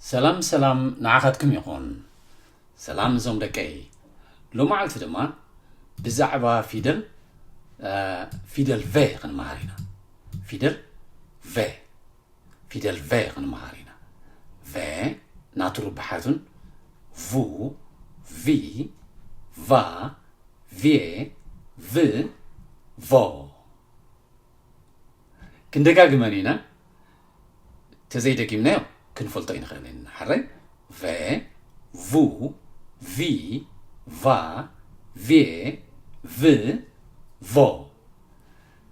ሰላም ሰላም ንዓኻትኩም ይኹን። ሰላም እዞም ደቀይ። ሎማዓልቲ ድማ ብዛዕባ ፊደል ፊደል ቨ ክንመሃር ኢና። ፊደል ቨ ፊደል ቨ ክንመሃር ኢና። ቨ ናቱ ርብሓቱን ቩ፣ ቪ፣ ቫ፣ ቬ፣ ቭ፣ ቮ። ክንደጋግመን ኢና። ተዘይደጊምናዮ ክንፈልጦ ይንኽእል ኢና። ሓራይ ቨ፣ ቩ፣ ቪ፣ ቫ፣ ቬ፣ ቭ፣ ቮ።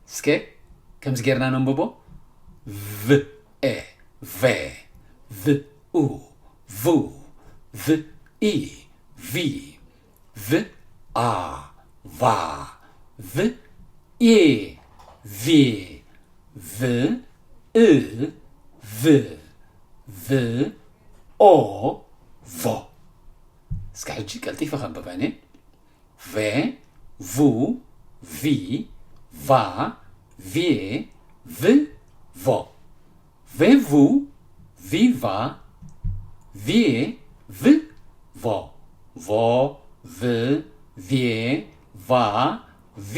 እስከ ከምዚ ጌርና ነንብቦ። ቭ፣ ኤ፣ ቨ፣ ቭ፣ ኡ፣ ቩ፣ ቭ፣ ኢ፣ ቪ፣ ቭ፣ ኣ፣ ቫ፣ ቭ፣ ኤ፣ ቬ፣ ቭ፣ እ፣ ቭ፣ ቭ፣ ኦ፣ ቮ። እስከ ሕጂ ቀልጢፈ ከንብበን። ቨ፣ ቩ፣ ቪ፣ ቫ፣ ቬ፣ ቭ፣ ቮ። ቬ፣ ቩ፣ ቪ፣ ቫ፣ ቬ፣ ቭ፣ ቮ። ቮ፣ ቭ፣ ቬ፣ ቫ፣ ቪ፣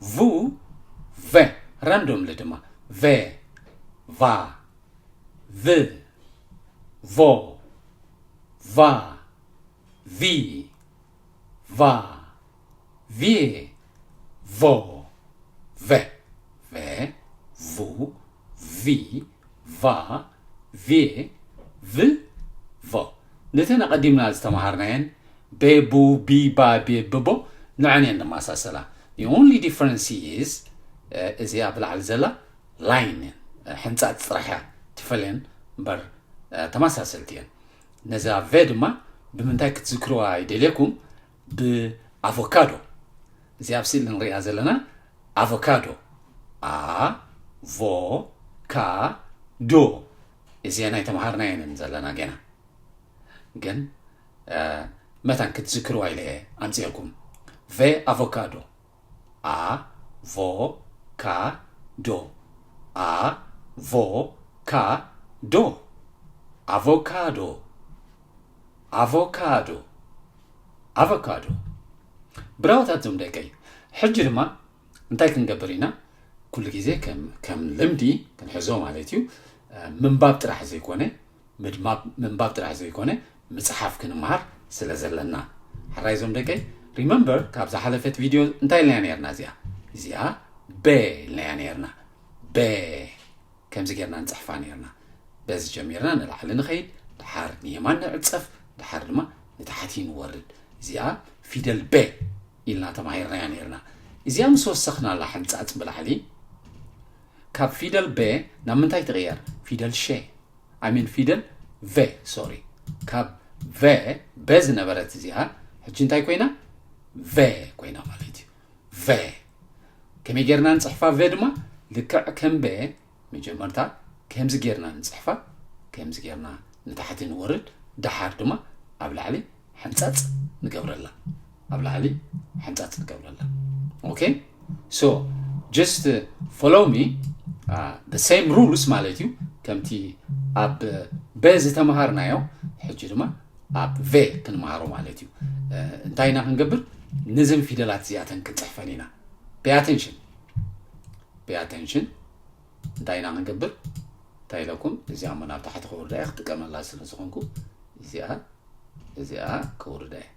ቩ፣ ቨ። ራንዶምሊ ድማ ቨ፣ ቫ፣ ቭ፣ ቮ፣ ቫ፣ ቪ፣ ቫ፣ ቬ፣ ቮ፣ ቨ። ቨ፣ ቩ፣ ቪ፣ ቫ፣ ቬ፣ ቭ፣ ቮ። ነተን ኣቐዲምና ዝተምሃርናየን ቤ፣ ቡ፣ ቢ፣ ባ፣ ቤ፣ ብቦ ንዐን እየን ዝመሳሰላ። The only difference is እዚኣ ብላዕሊ ዘላ ላይን እየን፣ ሕንጻጽ ጥራሕ እያ ትፈልየን እምበር ተመሳሰልቲ እየን። ነዛ ቨ ድማ ብምንታይ ክትዝክርዋ ይደልየኩም? ብኣቮካዶ። እዚኣ ኣብ ስእሊ ንሪኣ ዘለና ኣቮካዶ። ኣ፣ ቮ፣ ካ፣ ዶ። እዚኣ ናይ ተምሃርና የንን ዘለና ገና። ግን መታን ክትዝክርዋ ኢለ እየ ኣምፅኤልኩም። ቨ ኣቮካዶ። ኣ፣ ቮ፣ ካ፣ ዶ። ኣ፣ ቮ፣ ካ፣ ዶ። ኣቮካዶ። ኣቮካዶ። ኣቮካዶ። ብራውታት ዞም ደቀይ። ሕጂ ድማ እንታይ ክንገብር ኢና? ኩሉ ግዜ ከም ልምዲ ክንሕዞ ማለት እዩ። ምንባብ ጥራሕ ዘይኮነ ምድማብ ምንባብ ጥራሕ ዘይኮነ ምፅሓፍ ክንምሃር ስለ ዘለና። ሕራይ ዞም ደቀይ፣ ሪመምበር ካብ ዝሓለፈት ቪድዮ እንታይ ኢልናያ ነርና? እዚኣ እዚኣ በ ኢልናያ ነርና። በ ከምዚ ጌርና ንፅሕፋ ነርና። በዚ ጀሚርና ንላዕሊ ንኸይድ፣ ድሓር ንየማን ንዕፀፍ፣ ድሓር ድማ ንታሕቲ ንወርድ። እዚኣ ፊደል በ ኢልና ተማሂርናያ ነርና። እዚኣ ምስ ወሰኽናላ ሕንፃፅ ብላዕሊ ካብ ፊደል በ ናብ ምንታይ ትቕየር? ፊደል ሸ። ኣይ ሚን ፊደል ቨ፣ ሶሪ። ካብ ቨ፣ በ ዝነበረት እዚኣ ሕጂ እንታይ ኮይና? ቨ ኮይና ማለት እዩ። ቨ። ከመይ ጌርና ንፅሕፋ? ቨ ድማ ልክዕ ከም በ መጀመርታ ከምዚ ጌርና ንፅሕፋ፣ ከምዚ ጌርና ንታሕቲ ንወርድ፣ ደሓር ድማ ኣብ ላዕሊ ሕንፃፅ ንገብረላ። ኣብ ላዕሊ ሕንፃፅ ንገብረላ። ኦኬ? So just follow me, the same rules ማለት እዩ። ከምቲ ኣብ በ ዝተምሃርናዮ ሕጂ ድማ ኣብ ቨ ክንምሃሮ ማለት እዩ። እንታይ ኢና ክንገብር? ነዘን ፊደላት እዚኣተን ክንፅሕፈን ኢና። Pay attention. Pay attention. እንታይ ኢና ክንገብር? እንታይ ኢለኩም? እዚኣ እሞ ናብ ታሕቲ ከውርዳ እየ፣ ክጥቀመላ ስለ ዝኾንኩ እዚኣ እዚኣ ከውርዳ እየ።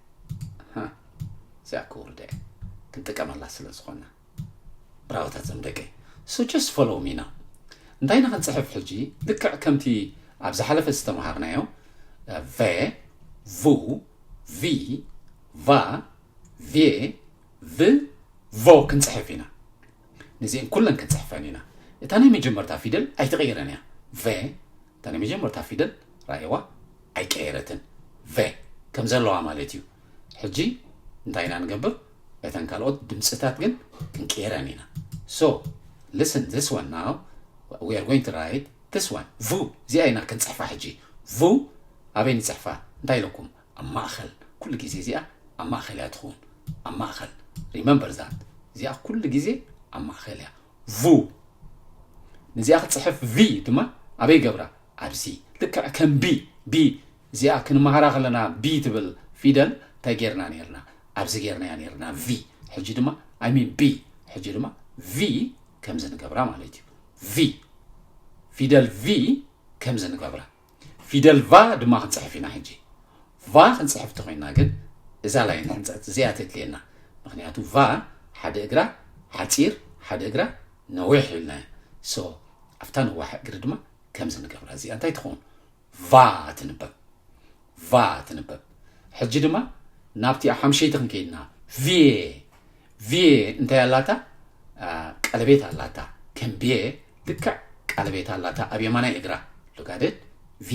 እዚኣ ከውርዳ እየ፣ ክንጥቀመላ ስለ ዝኾንና። ብራውታት ዘም ደቀይ። So just follow me now. እንታይ ኢና ክንፅሕፍ ሕጂ? ልክዕ ከምቲ ኣብ ዝሓለፈ ዝተምሃርናዮ ቨ፣ ቩ፣ ቪ፣ ቫ፣ ቬ፣ ቭ፣ ቮ ክንፅሕፍ ኢና። ነዚአን ኩለን ክንፅሕፈን ኢና። እታ ናይ መጀመርታ ፊደል ኣይትቐይረን እያ። ቨ፣ እታ ናይ መጀመርታ ፊደል ራእይዋ ኣይቀየረትን። ቨ ከም ዘለዋ ማለት እዩ። ሕጂ እንታይ ኢና ንገብር? እተን ካልኦት ድምፅታት ግን ክንቀይረን ኢና። So listen this one now. We are going to write this one. ቩ፣ እዚኣ ኢና ክንፅሕፋ ሕጂ። ቩ ኣበይ ንፅሕፋ? እንታይ ኢለኩም? ኣብ ማእኸል። ኩሉ ግዜ እዚኣ ኣብ ማእኸል እያ ትኸውን። ኣብ ማእኸል። Remember that. እዚኣ ኩሉ ግዜ ኣብ ማእኸል እያ። ቩ። ነዚኣ ክፅሕፍ ቪ ድማ ኣበይ ገብራ? ኣብዚ። ልክዕ ከም ቢ ቢ እዚኣ ክንመሃራ ከለና ቢ ትብል ፊደል እንታይ ጌርና ነርና? ኣብዚ ጌርናያ ነርና ቪ። ሕጂ ድማ I mean ቢ። ሕጂ ድማ ቪ ከምዚ ንገብራ ማለት እዩ። ቪ ፊደል ቪ ከምዚ ንገብራ። ፊደል ቫ ድማ ክንጽሕፍ ኢና። ሕጂ ቫ ክንጽሕፍ ተኮይና ግን እዛ ላይን ሕንጸት እዚኣ ተድልየና። ምክንያቱ ቫ ሓደ እግራ ሓጺር ሓደ እግራ ነዊሕ ኢልና። ሶ ኣብታ ነዋሕ እግሪ ድማ ከምዚ ንገብራ። እዚኣ እንታይ ትኸውን? ቫ ትንበብ። ቫ ትንበብ። ሕጂ ድማ ናብቲ ሓምሸይቲ ክንከይድና። ቪ ቪ እንታይ ኣላታ? ቀለቤት ኣላታ። ከም ቪ ልክዕ ቀለቤት ኣላታ ኣብ የማናይ እግራ። ሉጋደድ ቪ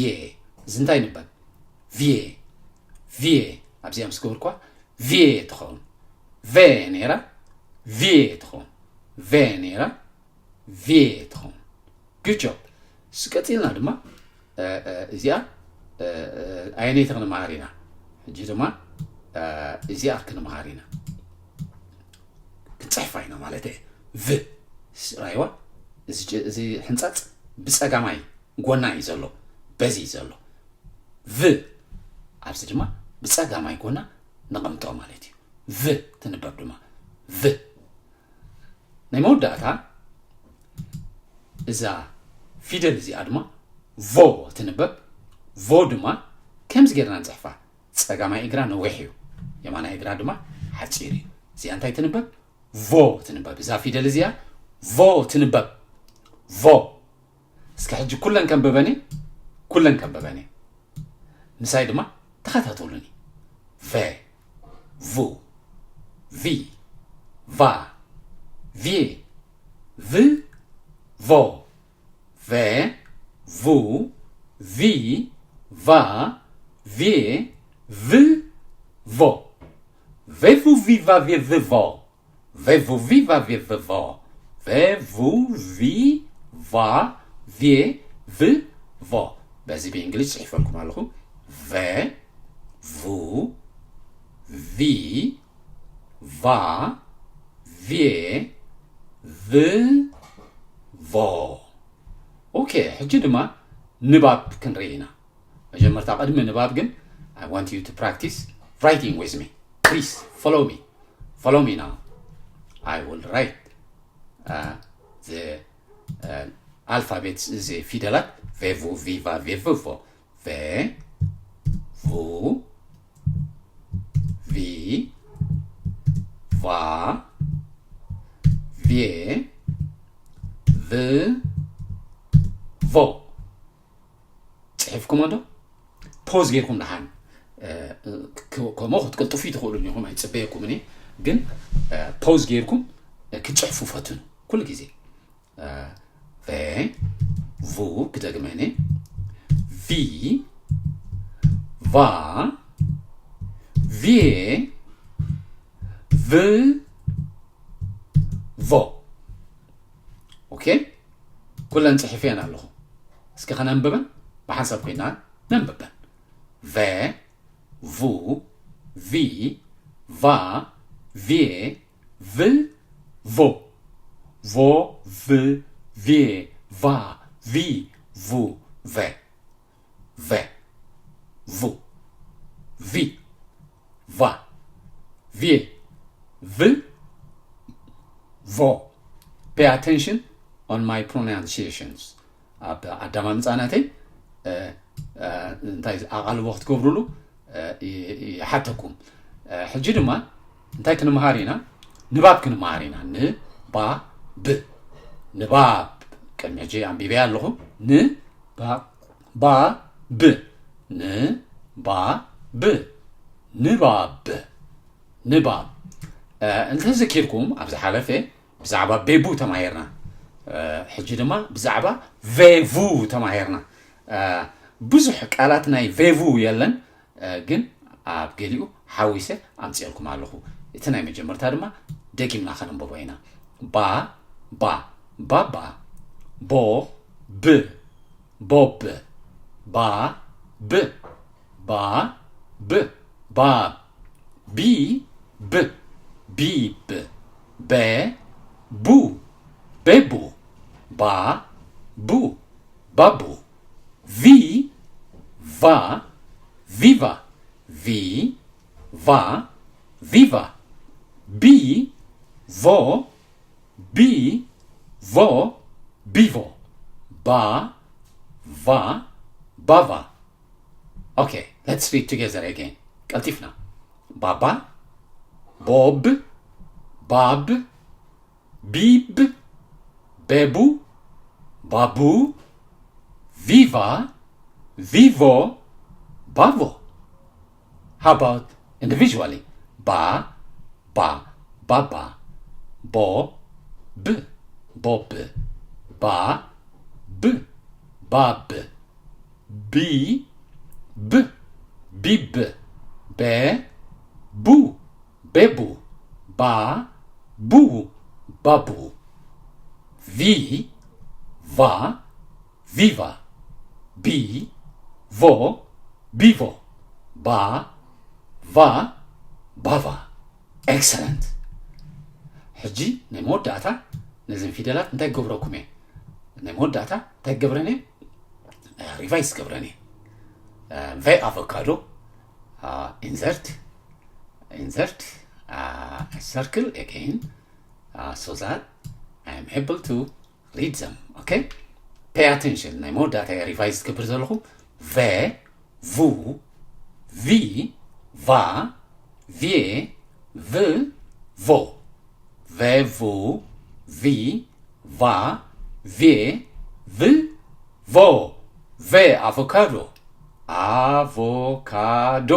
እዚ እንታይ ንበብ? ቪ ቪ ኣብዚኣ ምስ ገበርኳ ቪ ትኸውን። ቨ ነይራ ቪ ትኸውን። ቨ ነይራ ቪ ትኸውን። Good job። ስቀፂልና ድማ እዚኣ ኣየነይቲ ክንመሃር ኢና? ሕጂ ድማ እዚኣ ክንመሃር ኢና። ክንፅሕፋ ኢና ማለት እየ። ቭ ራይዋ እዚ ሕንፃፅ ብፀጋማይ ጎና እዩ ዘሎ። በዚ እዩ ዘሎ። ቭ ኣብዚ ድማ ብፀጋማይ ጎና ነቐምጦ ማለት እዩ። ቭ ትንበብ ድማ ቭ ናይ መወዳእታ እዛ ፊደል እዚኣ ድማ ቮ ትንበብ። ቮ ድማ ከምዚ ጌርና ንፅሕፋ። ፀጋማይ እግራ ነዊሕ እዩ፣ የማናይ እግራ ድማ ሓፂር እዩ። እዚኣ እንታይ ትንበብ? ቮ ትንበብ። እዛ ፊደል እዚኣ ቮ ትንበብ። ቮ። እስከ ሕጂ ኩለን ከንብበን እየ፣ ኩለን ከንብበን እየ። ምሳይ ድማ ተኸታተሉኒ። ቨ ቩ ቪ ቫ ቪ ቭ ቮ። ቨ ቩ ቪ ቫ ቪ ቭ ቮ። ቨ ቩ ቪ ቫ ቪ ቭ ቮ። ቨ ቩ ቪ ቫ ቪ ቭ ቮ። ቨ ቩ ቪ ቫ ቪ ቭ ቮ። በዚ ብእንግሊዝ ጽሒፈልኩም ኣለኹ። ቨ ቩ ቪ ቫ ቪ ቭ ቮ። ኦኬ፣ ሕጂ ድማ ንባብ ክንርኢ ኢና። መጀመርታ ቅድሚ ንባብ ግን I want you to practice writing with me. Please follow me. Follow me now. I will write uh, the uh, alphabets, the ፊደላት ቨ ቩ ቪ ቫ ቪ ቭ ቮ። ቨ ቩ ቪ ቫ ቪ ቭ ቮ። ጽሒፍኩሞ ዶ? ፖዝ ጌርኩም ደሓን ከምኡ ክትቅልጥፉ ትኽእሉ ኢኹም፣ ኣይጽበየኩምን እየ። ግን ፖዝ ጌርኩም ክትጽሕፉ ፈትኑ ኩሉ ግዜ። ቨ ቩ ክደግመኒ። ቪ ቫ ቪ ቭ ቮ። ኦኬ፣ ኩለን ጽሒፈን ኣለኹ። እስኪ ከነንብበን ብሓንሳብ ኮይና ነንብበን። ቨ ቩ ቪ ቫ ቪ ቭ ቮ። ቮ ቭ ቪ ቫ ቪ ቩ ቨ። ቨ ቩ ቪ ቫ ቪ ቭ ቮ። Pay attention on my pronunciations. ኣብ ኣዳማምፃ ናተይ እንታይ ኣቓልቦ ክትገብሩሉ ይሓተኩም። ሕጂ ድማ እንታይ ክንመሃር ኢና? ንባብ ክንመሃር ኢና። ንባብ። ንባብ ቅድሚ ሕጂ ኣንቢበያ ኣለኹ። ንባብ። ንባብ። ንባብ። ንባብ። እንተዘኪርኩም ኣብ ዝሓለፈ ብዛዕባ ቬቡ ተማሂርና። ሕጂ ድማ ብዛዕባ ቬቡ ተማሂርና። ብዙሕ ቃላት ናይ ቬቡ የለን፣ ግን ኣብ ገሊኡ ሓዊሰ ኣምፅኤልኩም ኣለኹ። እቲ ናይ መጀመርታ ድማ ደጊምና ከነንብቦ ኢና። ባ ባ ባባ። ቦ ብ ቦብ። ባ ብ ባ ብ ባብ። ቢ ብ ቢብ። በ ቡ ቤቡ። ባ ቡ ባቡ። ቪ ባ፣ ቪቫ። ቪ፣ ቫ፣ ቪቫ። ቢ፣ ቮ፣ ቢ፣ ቮ፣ ቢቮ። ባ፣ ቫ፣ ባቫ። Okay, let's read together again. ቀልጢፍና። ባባ፣ ቦብ፣ ባብ፣ ቢብ፣ ቤቡ፣ ባቡ፣ ቪቫ፣ ቪቮ፣ ባቮ። How about individually? ባ፣ ባ፣ ባባ። ቦ፣ ብ፣ ቦብ። ባ፣ ብ፣ ባብ። ቢ፣ ብ፣ ቢብ። ቤ፣ ቡ፣ ቤቡ። ባ፣ ቡ፣ ባቡ። ቪ፣ ቫ፣ ቪቫ። ቢ፣ ቮ፣ ቢቮ። ባ፣ ቫ፣ ባቫ። Excellent። ሕጂ ናይ መወዳእታ ነዘን ፊደላት እንታይ ክገብረኩም እየ? ናይ መወዳእታ እንታይ ክገብረን እየ? ሪቫይዝ ክገብረን እየ። ቨ፣ ኣቮካዶ። ኢንሰርት፣ ኢንሰርት ሰርክል ኣገይን፣ so that I am able to read them. Okay? Pay attention። ናይ መወዳእታ እየ ሪቫይዝ ክገብር ዘለኹ። ቨ፣ ቩ፣ ቪ፣ ቫ፣ ቬ፣ ቭ፣ ቮ። ቨ፣ ቩ፣ ቪ፣ ቫ፣ ቬ፣ ቭ፣ ቮ። ቨ፣ ኣቮካዶ። ኣቮካዶ።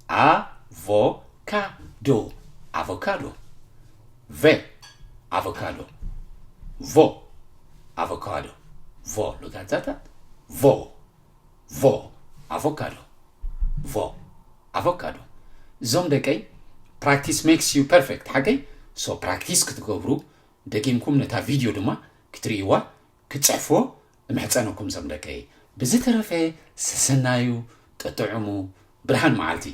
ኣቮካዶ። ኣቮካዶ። ቨ፣ ኣቮካዶ። ቮ፣ ኣቮካዶ። ቮ፣ ሉጋዛታት። ቮ፣ ቮ፣ ኣቮካዶ። ቮ፣ ኣቮካዶ። እዞም ደቀይ፣ practice makes you perfect፣ ሓቀይ? So practice ክትገብሩ፣ ደጊምኩም ነታ ቪድዮ ድማ ክትርእይዋ፣ ክትጽሕፍዎ እምሕጸነኩም እዞም ደቀይ። ብዝተረፈ ሰሰናዩ፣ ጥጥዑሙ፣ ብርሃን መዓልቲ።